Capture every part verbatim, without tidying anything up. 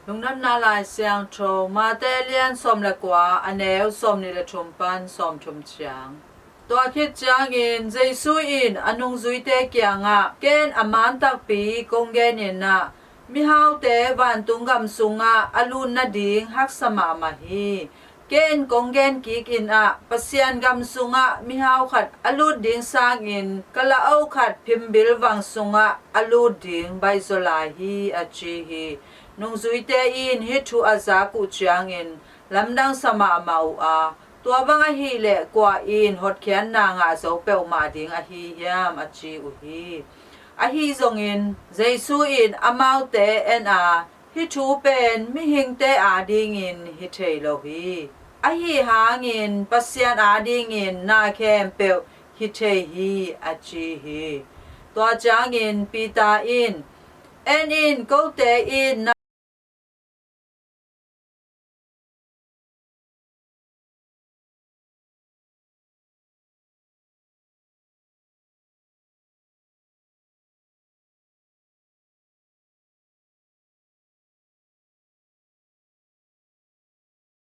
Lungdamna Lai Siangtho, Mate lian sawm le kua, a neu sawm nih le thum pan sawm thum ciang. Tua khit ciangin Jesu in a nungzuite kiangah, "Ken a man takpi kong gen in ah, mihaute vantung gam sungah a lut nading haksa mahmah hi. Ken kong gen kik in ah, Pasian gam sungah mihau khat a lut ding sangin kalaoh khat phimbil vang sungah a lut ding baihzaw lai hi," a ci hi. Nungzuite in hih thu a zak uh ciangin lamdangsa mahmah uh a, "Tua bang ahih leh kua in hotkhiatna ngah zo peuhmah ding ahi hiam?" a ci uh hi. Ahi zongin Jesu in amaute en a, "Hih thu pen mihingte adingin hi thei lo hi. Ahi hangin Pasian adingin na khempeuh hi thei hi," a ci hi. Tua ciangin Peter in, "En in, kote in na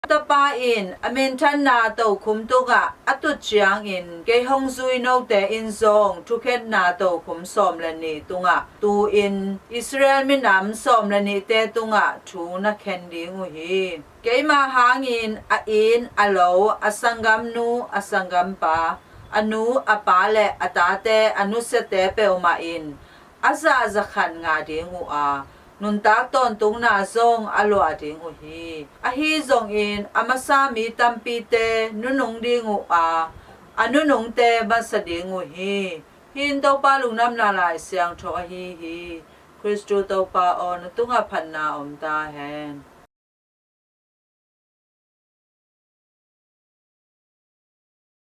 Tapa in a minthanna tokhum tungah a tut ciangin kei hong zui note in zong thukhenna tokhum sawm le nih tungah tu-in Israel minam sawm le nihte tungah thu na khen ding uh hi. Keima hangin a inn, a lo, a sanggamnu, a sanggampa, a nu, a pa le a tate, a nusiate peuhmah in a zah za khat ngah ding uh a, nuntak tawntungna zong a luah ding uh hi. Ahi zongin a masa mi tampite nunung ding uh a, a nunungte masa ding uh hi." Hih in Topa Lungdamna Lai Siangtho ahi hi. Khristu Topa aw, na tungah phatna om ta hen.